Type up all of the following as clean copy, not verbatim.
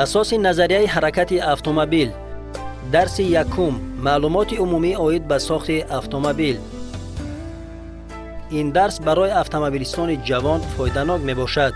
Асоси назарияи ҳаракати автомобил. Дарси якум. Маълумоти умумӣ оид ба сохти автомобил. Ин дарс барои автомобилистони ҷавон фоиданок мебошад.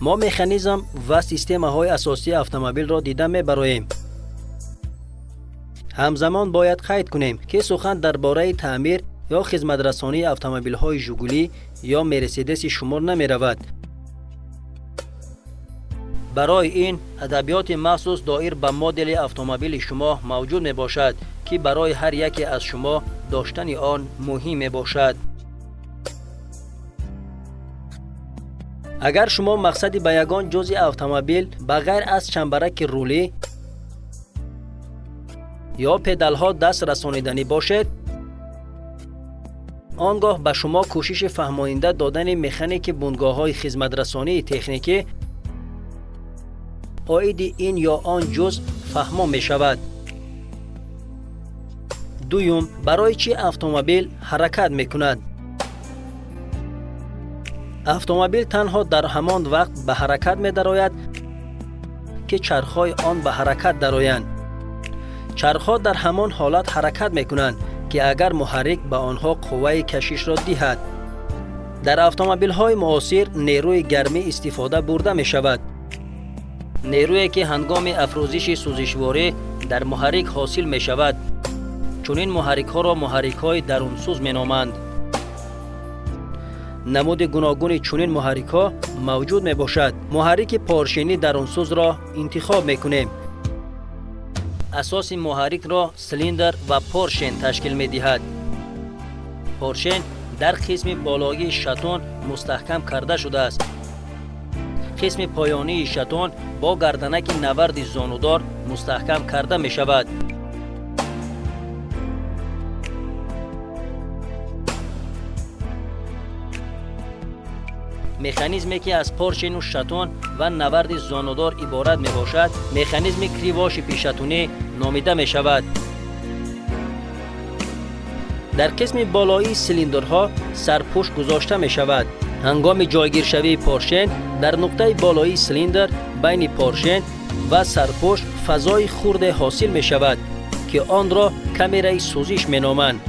Мо механизм ва системаҳои асосии автомобилро дида мебароем. Ҳамзамон бояд қайд кунем, ки сухан дар бораи таъмир ё хизматрасонии автомобилҳои «Жигулӣ» ё «Мерседеси» шумо намеравад. Барои ин адабиёти махсус доир ба модели автомобили шумо мавҷуд мебошад, ки барои ҳар яке аз шумо доштани он муҳим мебошад. Агар шумо мақсади ба ягон ҷузъи автомобил ба ғайр аз чамбараки рулӣ ё педалҳо даст расониданӣ бошед, он гоҳ ба шумо кӯшиши фаҳмонида додани механики бунгоҳҳои хизматрасонии техникӣ оиди ин ё он ҷузъ фаҳмо мешавад. Дуюм, барои чӣ автомобил ҳаракат мекунад? Автомобил танҳо дар ҳамон вақт ба ҳаракат медарояд, ки чархҳои он ба ҳаракат дароянд. Чархҳо дар ҳамон ҳолат ҳаракат мекунанд, ки агар муҳаррик ба онҳо қувваи кашишро диҳад. Дар автомобилҳои муосир нерӯи гармӣ истифода бурда мешавад. Нерӯе, ки ҳангоми афрӯзиши сӯзишворӣ дар муҳаррик ҳосил мешавад. Чунин муҳаррикҳоро муҳаррикҳои дарунсӯз меноманд. Намуди гуногуни чунин муҳаррикҳо мавҷуд мебошад. Муҳаррики поршенӣ дарунсӯзро интихоб мекунем. Асоси муҳаррикро силиндр ва поршен ташкил медиҳад. Поршен дар қисми болоии шатон мустаҳкам карда шудааст. Қисми поёнии шатон бо гарданаки наварди зонудор мустаҳкам карда мешавад. Механизме, ки аз поршену шатон ва наварди зонудор иборат мебошад, механизми кривошипи шатунӣ номида мешавад. Дар қисми болоии силиндрҳо сарпӯш гузошта мешавад. Ҳангоми ҷойгиршавии поршен дар нуқтаи болоии силиндр байни поршен ва сарпӯш фазои хурде ҳосил мешавад, ки онро камераи сӯзиш меноманд.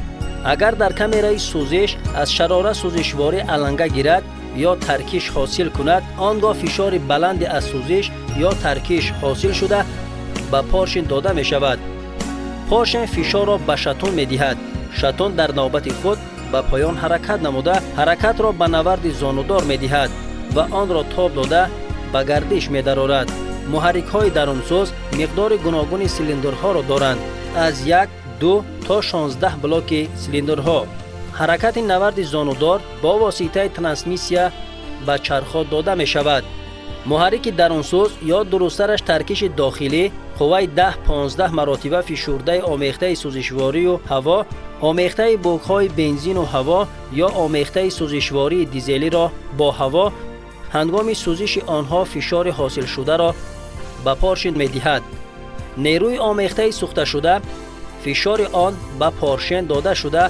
Агар дар камераи сӯзиш аз шарора сӯзишворӣ аланга гирад ё таркиш ҳосил кунад, он гоҳ фишори баланди аз сӯзиш ё таркиш ҳосил шуда ба поршен дода мешавад. Поршен фишорро ба шатун медиҳад. Шатун дар навбати худ ба поён ҳаракат намуда, ҳаракатро ба наварди зонудор медиҳад ва онро тоб дода ба гардиш медарорад. Муҳаррикҳои дарунсӯз миқдори гуногуни силиндрҳоро доранд, аз 1, 2 то 16 блоки силиндрҳо. Ҳаракати наварди зонудор бо воситаи трансмиссия ба чархҳо дода мешавад. Муҳаррики дарунсӯз ё дурусттараш таркиши дохилӣ қувваи 10-15 маротиба фишурдаи омехтаи сӯзишворию ҳаво, омехтаи бокҳои бензину ҳаво ё омехтаи сӯзишвории дизелиро бо ҳаво ҳангоми сӯзиши онҳо фишори ҳосилшударо ба поршен медиҳад. Нерӯи омехтаи сӯхташуда фишори он ба поршен дода шуда,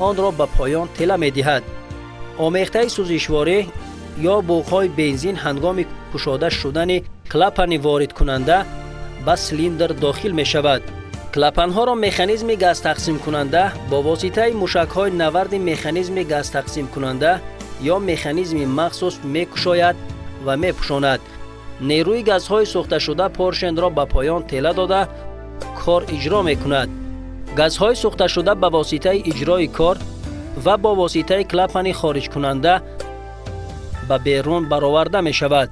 онро ба поён тела медиҳад. Омехтаи сӯзишворӣ ё буғҳои бензин ҳангоми кушода шудани клапани воридкунанда ба силиндр дохил мешавад. Клапанҳоро механизми газтақсимкунанда бо воситаи мушакҳои наварди механизми газтақсимкунанда ё механизми махсус мекушояд ва мепӯшонад. Нерӯи газҳои сӯхташуда поршенро ба поён тела дода, кор иҷро мекунад. Газҳои сӯхташуда ба воситаи иҷрои кор ва бо воситаи клапани хориҷкунанда ба берун бароварда мешавад.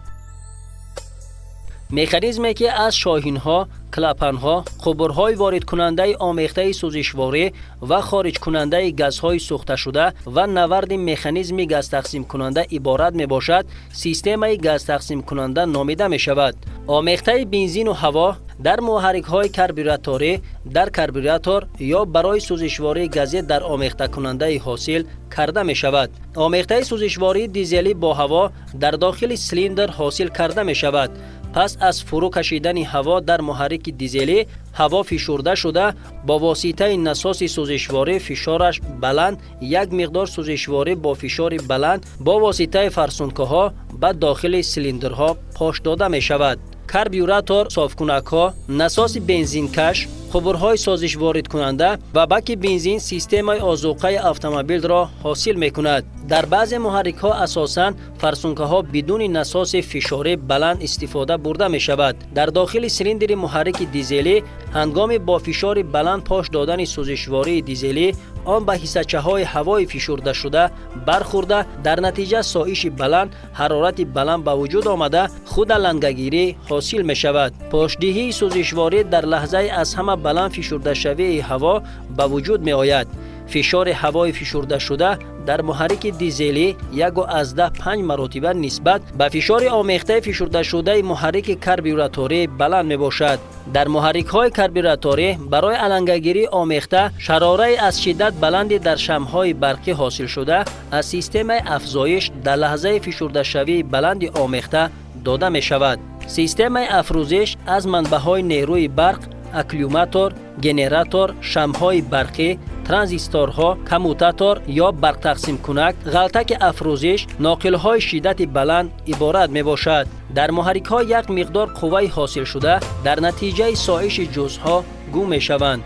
Механизме, ки аз шоҳинҳо, клапанҳо, қубурҳои воридкунандаи омехтаи сӯзишворӣ ва хориҷкунандаи газҳои сӯхташуда ва наварди механизми газтақсимкунанда иборат мебошад, системаи газтақсимкунанда номида мешавад. Омехтаи бензину ҳаво дар муҳаррикҳои карбюраторӣ дар карбюратор ё барои сӯзишвории газӣ дар омехтакунандаи ҳосил карда мешавад. Омехтаи сӯзишвории дизелӣ бо ҳаво дар дохили силиндр ҳосил карда мешавад. Пас аз фурӯ кашидани ҳаво дар муҳаррики дизелӣ, ҳаво фишурда шуда бо воситаи насоси сӯзишворӣ фишораш баланд як миқдор сӯзишворӣ бо фишори баланд бо воситаи фарсункаҳо ба дохили силиндрҳо пош дода мешавад. Карбюратор, софкунакҳо, насоси бензинкаш, қубурҳои созишворидкунанда ва баки бензин системаи озуқаи автомобилро ҳосил мекунад. Дар баъзе муҳаррикҳо, асосан фарсункаҳо, бидуни насоси фишори баланд истифода бурда мешавад. Дар дохили силиндри муҳаррики дизелӣ ҳангоми бо фишори баланд пош додани сӯзишвории дизелӣ он ба ҳиссачаҳои ҳавои фишурдашуда бархӯрда, дар натиҷа соиши баланд, ҳарорати баланд ба вуҷуд омада, худалангагирӣ ҳосил мешавад. Пошдиҳии сӯзишворӣ дар лаҳзаи аз ҳама баланд фишурдашавии ҳаво ба вуҷуд меояд. Фишори ҳавои фишурдашуда дар муҳаррики дизелӣ 1,5 маротиба нисбат ба фишори омехтаи фишурдашудаи муҳаррики карбюраторӣ баланд мебошад. Дар муҳаррикҳои карбюраторӣ барои алангагирии омехта шарораи аз шиддат баланди дар шамҳои барқӣ ҳосилшуда аз системаи афзоиш дар лаҳзаи фишурдашавии баланди омехта дода мешавад. Системаи афрӯзиш аз манбаъҳои нерӯи барқ, аккумулятор, генератор, шамҳои барқӣ, транзисторҳо, коммутатор ё барқтақсимкунак, ғалтаки афрӯзиш, ноқилҳои шиддати баланд иборат мебошад. Дар муҳаррикҳо як миқдор қувваи ҳосилшуда дар натиҷаи соиши ҷузъҳо гум мешаванд.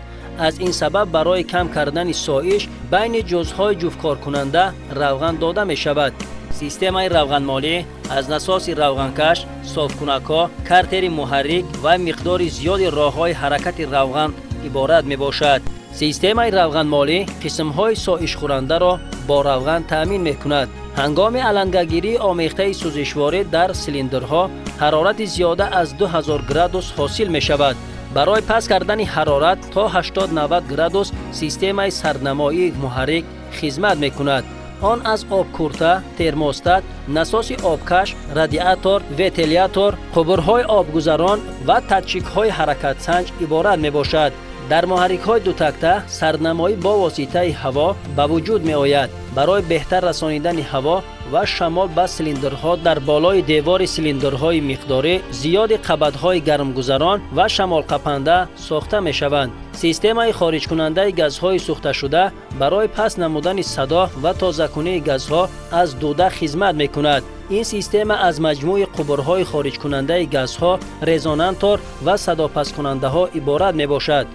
Аз ин сабаб барои кам кардани соиш байни ҷузъҳои ҷуфткоркунанда равған дода мешавад. Системаи равғанмолӣ аз насоси равғанкаш, софкунакҳо, картери муҳаррик ва миқдори зиёди роҳҳои ҳаракати равған иборат мебошад. Системаи равғанмолӣ қисмҳои соишхӯрандаро бо равған таъмин мекунад. Ҳангоми алангагирии омехтаи сӯзишворӣ дар силиндрҳо ҳарорати зиёда аз 2000 градус ҳосил мешавад. Барои паст кардани ҳарорат то 80-90 градус системаи сарднамоии муҳаррик хизмат мекунад. Он аз обкурта, термостат, насоси обкаш, радиатор, вентилятор, қубурҳои обгузарон ва датчикҳои ҳаракатсанҷ иборат мебошад. Дар муҳаррикҳои дутакта сарднамоӣ бо воситаи ҳаво ба вуҷуд меояд. Барои беҳтар расонидани ҳаво ва шамол ба силиндрҳо дар болои девори силиндрҳои миқдорӣ зиёди қабатҳои гармгузарон ва шамолқапанда сохта мешаванд. Системаи хориҷкунандаи газҳои сӯхташуда барои паст намудани садо ва тозакунии газҳо аз дуда хизмат мекунад. Ин система аз маҷмӯи қубурҳои хориҷкунандаи газҳо, резонатор ва садопасткунандаҳо иборат мебошад.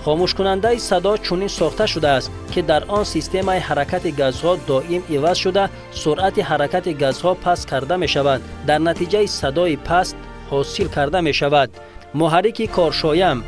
Хомӯшкунандаи садо чунин сохта шудааст, ки дар он системаи ҳаракати газҳо доим иваз шуда, суръати ҳаракати газҳо паст карда мешавад, дар натиҷаи садои паст ҳосил карда мешавад. Муҳаррики коршоям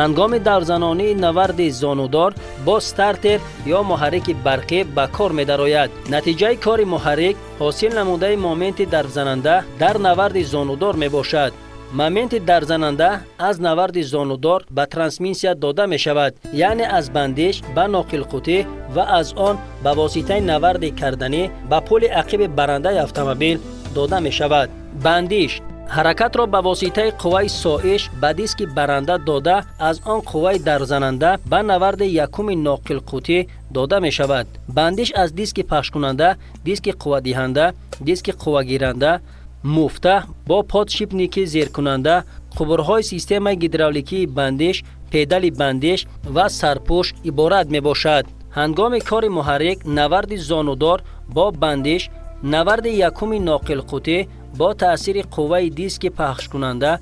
ҳангоми даврзанонии наварди зонудор бо стартер ё муҳаррики барқӣ ба кор медарояд. Натиҷаи кори муҳаррик ҳосил намудаи моменти дарвзананда дар наварди зонудор мебошад. Моменти дарзананда аз наварди зонудор ба трансмиссия дода мешавад, яъне аз бандиш ба ноқилқутӣ ва аз он ба воситаи наварди карданӣ ба пули ақиби барандаи автомобил дода мешавад. Бандиш ҳаракатро ба воситаи қувваи соиш ба диски баранда дода, аз он қувваи дарзананда ба наварди якуми ноқилқутӣ дода мешавад. Бандиш аз диски пахшкунанда, диски қуввадиҳанда, диски қуввагиранда, муфта бо подшипники зеркунанда, қубурҳои системаи гидравликии бандиш, педали бандиш ва сарпӯш иборат мебошад. Ҳангоми кори муҳаррик наварди зонудор бо бандиш, наварди якуми ноқилқутӣ бо таъсири қувваи диски пахшкунанда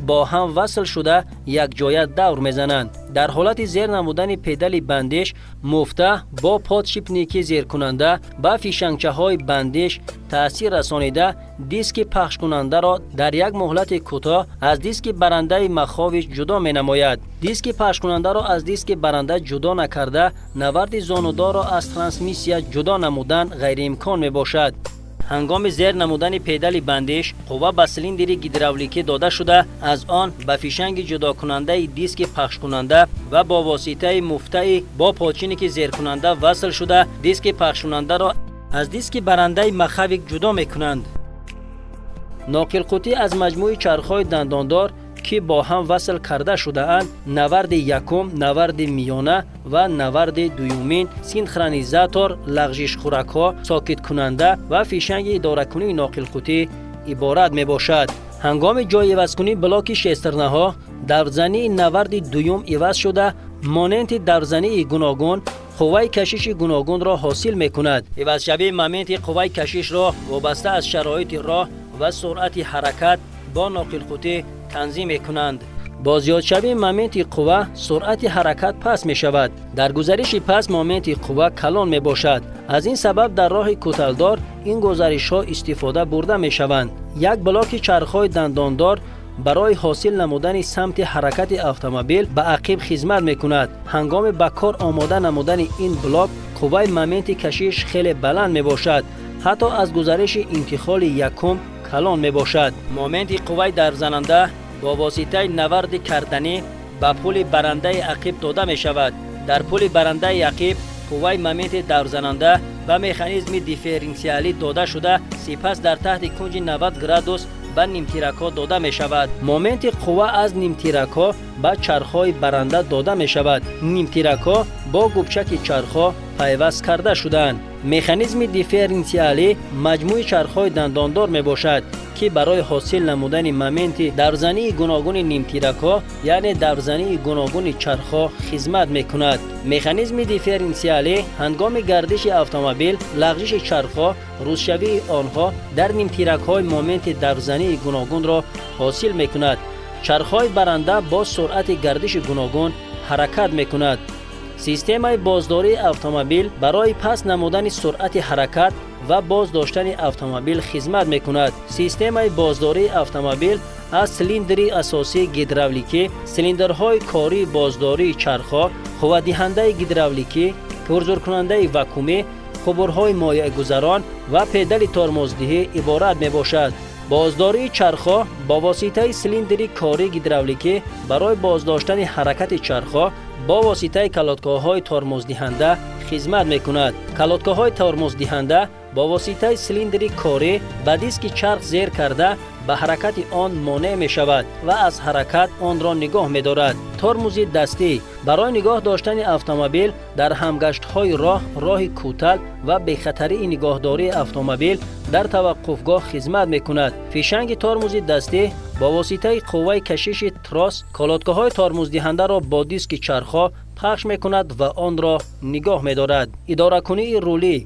бо ҳам васл шуда, якҷоя давр мезананд. Дар ҳолати зер намудани педали бандиш муфта бо подшипники зеркунанда ба фишангчаҳои бандиш таъсир расонида, диски пахшкунандаро дар як муҳлати кӯтоҳ аз диски барандаи махович ҷудо менамояд. Диски пахшкунандаро аз диски баранда ҷудо накарда, наварди зонудорро аз трансмиссия ҷудо намудан ғайриимкон мебошад. Ҳангоми зер намудани педали бандиш қувва ба силиндри гидравликӣ дода шуда, аз он ба фишанги ҷудокунандаи диски пахшкунанда ва бо воситаи муфтаи бо подшипники зеркунанда васл шуда, диски пахшкунандаро аз диски барандаи маховик ҷудо мекунанд. Ноқилқутӣ аз маҷмӯи чархҳои дандондор, ки бо ҳам васл карда шудаанд, наварди якум, наварди миёна ва наварди дуюмин, синхронизатор, лағжишхӯракҳо, сокиткунанда ва фишанги идоракунии ноқилқутӣ иборат мебошад. Ҳангоми ҷойивазкунии блоки шестернаҳо даврзании наварди дуюм иваз шуда, моненти даврзании гуногун қувваи кашиши гуногунро ҳосил мекунад. Ивазшавии моменти қувваи кашишро вобаста аз шароити роҳ ва суръати ҳаракат бо ноқилқутӣ танзим мекунанд. Бо зиёдшавии моменти қувва суръати ҳаракат паст мешавад. Дар гузариши паст моменти қувва калон мебошад. Аз ин сабаб дар роҳи кӯталдор ин гузаришҳо истифода бурда мешаванд. Як блоки чархҳои дандондор барои ҳосил намудани самти ҳаракати автомобил ба ақиб хизмат мекунад. Ҳангоми ба кор омода намудани ин блок қувваи моменти кашиш хеле баланд мебошад, ҳатто аз гузариши интиқоли якум калон мебошад. Моменти қувваи дарзананда бо воситаи наварди карданӣ ба пули барандаи ақиб дода мешавад. Дар пули барандаи ақиб қувваи моменти даврзананда ба механизми дифференсиалӣ дода шуда, сипас дар таҳти кунҷи 90 градус ба нимтиракҳо дода мешавад. Моменти қувва аз нимтиракҳо ба чархҳои баранда дода мешавад. Нимтиракҳо бо губчаки чархҳо пайваст карда шудаанд. Механизми дифференсиалӣ маҷмӯи чархҳои дандондор мебошад, ки барои ҳосил намудани моменти даврзании гуногуни нимтиракҳо, яъне даврзании гуногуни чархҳо хизмат мекунад. Механизми дифференсиалӣ ҳангоми гардиши автомобил, лағжиши чархҳо, рӯзшавии онҳо дар нимтиракҳои моменти даврзании гуногунро ҳосил мекунад. Чархҳои баранда бо суръати гардиши гуногун ҳаракат мекунад. Системаи боздории автомобил барои паст намудани суръати ҳаракат ва боз доштани автомобил хизмат мекунад. Системаи боздории автомобил аз силиндри асосии гидравликӣ, силиндрҳои кории боздории чархҳо, қувватдиҳандаи гидравликӣ, пурзуркунандаи вакуумӣ, қубурҳои моеъгузарон ва педали тормоздиҳӣ иборат мебошад. Боздории чархҳо бо воситаи силиндри кории гидравликӣ барои боздоштани ҳаракати чархҳо бо воситаи колодкаҳои тормоздиҳанда хизмат мекунад. Колодкаҳои тормоздиҳанда бо воситаи силиндри корӣ ба диски чарх зер карда ба ҳаракати он монеъ мешавад ва аз ҳаракат онро нигоҳ медорад. Тормози дастӣ барои нигоҳ доштани автомобил дар ҳамгаштҳои роҳ, роҳи кӯтал ва бехатарии нигоҳдории автомобил дар таваққуфгоҳ хизмат мекунад. Фишанги тормози дастӣ бо воситаи қувваи кашиши трос колодкаҳои тормоздиҳандаро бо диски чархҳо пахш мекунад ва онро нигоҳ медорад. Идоракунии рулӣ.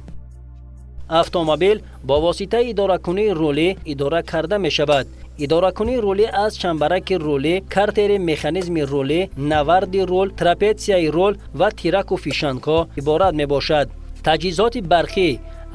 Автомобил бо воситаи идоракунии рулӣ идора карда мешавад. Идоракунии рулӣ аз чамбараки рулӣ, картери механизми рулӣ, наварди рул, трапетсияи рул ва тираку фишангҳо иборат мебошад. Таҷҳизоти барқӣ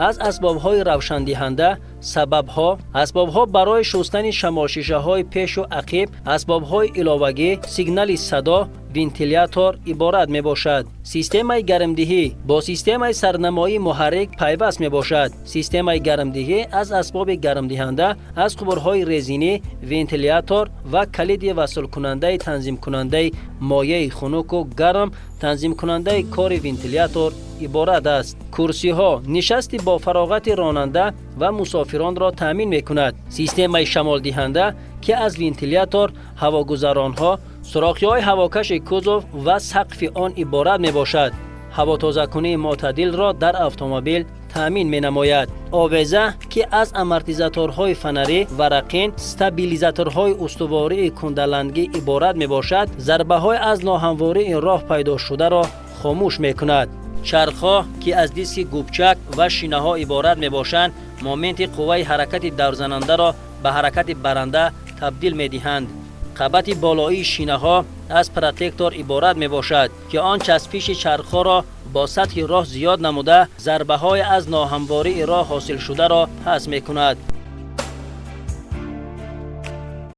аз асбобҳои равшандиҳанда, сабабҳо, асбобҳо барои шустани шамолшишаҳои пешу ақиб, асбобҳои иловагӣ, сигнали садо, вентилятор иборат мебошад. Системаи гармдиҳӣ бо системаи сарнамоии муҳаррик пайваст мебошад. Системаи гармдиҳӣ аз асбоби гармдиҳанда, аз қубурҳои резинӣ, вентилятор ва калиди васлкунандаи танзимкунандаи моеи хунуку гарм, танзимкунандаи кори вентилятор иборат аст. Курсиҳо нишасти бо фароғати ронанда ва мусофиронро таъмин мекунад. Системаи шамолдиҳанда, ки аз вентилятор, ҳавогузаронҳо, сурохиҳои ҳавокаши кузов ва сақфи он иборат мебошад, ҳавотозакунии мӯътадилро дар автомобил таъмин менамояд. Овеза, ки аз амортизаторҳои фанарӣ, варақин, стабилизаторҳои устувории кундалангӣ иборат мебошад, зарбаҳои аз ноҳамвории роҳ пайдо шударо хомӯш мекунад. Чархҳо, ки аз диски губчак ва шинаҳо иборат мебошанд, моменти қувваи ҳаракати даврзанандаро ба ҳаракати баранда табдил медиҳанд. Қабати болоии шинаҳо аз протектор иборат мебошад, ки он часпиши чархҳоро бо сатҳи роҳ зиёд намуда, зарбаҳое аз ноҳамвории роҳ ҳосилшударо паст мекунад.